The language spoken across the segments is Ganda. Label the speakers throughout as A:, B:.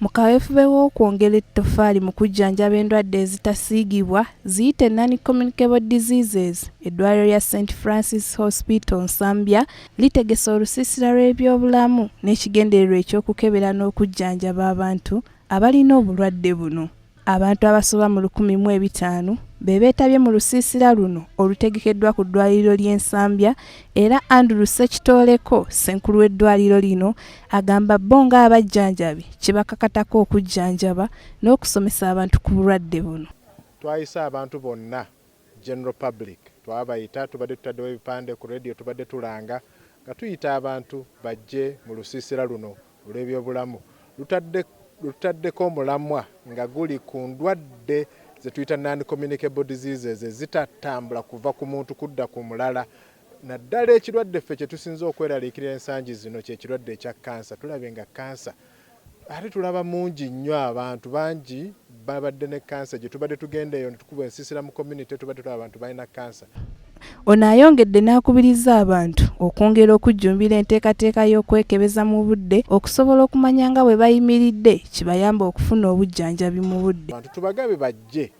A: Mu kaweefube w'okwongera ettoffaali mu kujjanjaba endwadde ezitasiigibwa ziyite Non-Communicable Diseases, eddwaliro lya St Francis Hospital Nsambya litegese olusiisira lw'ebyobulamu n'ekigendererwa eky'okukebera n'okujjanjaba abantu abalina obulwadde buno. Abantu abasoba mu 1500 be beetabye mu lusiisira luno olutegekeddwa ku ddwaliro ly'e Nsambya era Andrew Ssekitooleko ssenkulu w'eddwaliro lino agamba bo ng'abajjanjabi kibakakatako okujjanjaba n'okusomesa abantu ku bulwadde buno.
B: Twayise abantu bonna general public twabayita tubadde tutaddewo ebipande ku radio tubadde tulanga nga tuyita abantu bajje mu lusiisira luno olw'ebyobulamu lutadde lutaddeko omulamwa nga guli ku ndwadde ze tuyita non-communicable diseases ezitatambula kuva ku muntu kudda ku mulala naddala ekirwadde ffe kye tusinze okweraliikirira ensangi zino kye kirwadde ekya kansa. Tulabye nga kansa ate tulaba mungi nnyo abantu bangi babadde ne kansa gye tubadde tugenda eyo ne tukuba ensiisira mu community tubadde tulaba abantu balina kansa.
A: Ono ayongedde n'akubiriza abantu okwongera okujjumbira enteekateeka y'okwekebeza mu budde okusobola okumanya nga bwe bayimiridde kibayambe okufuna obujjanjabi mu budde.
B: Abantu tubagabe bajje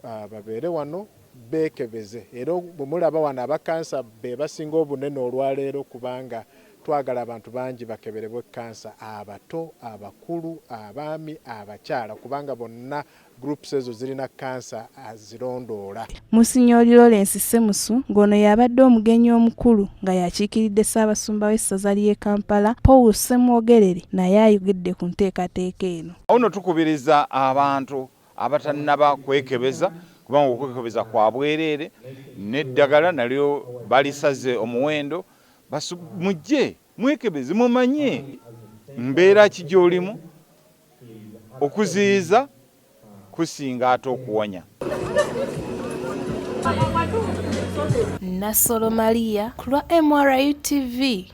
B: babeere wano beekebeze era bwe mulaba wano aba kansa be basinga obunene olwaleero kubanga twagala abantu bangi bakeberebwe kansa abato, abakulu, abaami, abakyala kubanga bonna groups ezo zirina kansa azirondoola.
A: Munsinyoli Lawrence Ssemusu ng'ono y'abadde omugenyi omukulu nga y'akiikiridde Ssaabasumba w'essaza ly'e Kampala, Paul Ssemwogerere naye ayogedde ku nteekateeka eno.
C: Awo nno tukubiriza abantu abatannaba kwekebeza kubanga okwekebeza kwa bwereere n'eddagala nalyo balisaze omuwendo mujje mwekebeze mumanye mbeera ki gy'olimu okuziyiza kusinga ate okuwonya.
A: Nassolo Maria ku lwa MRU TV.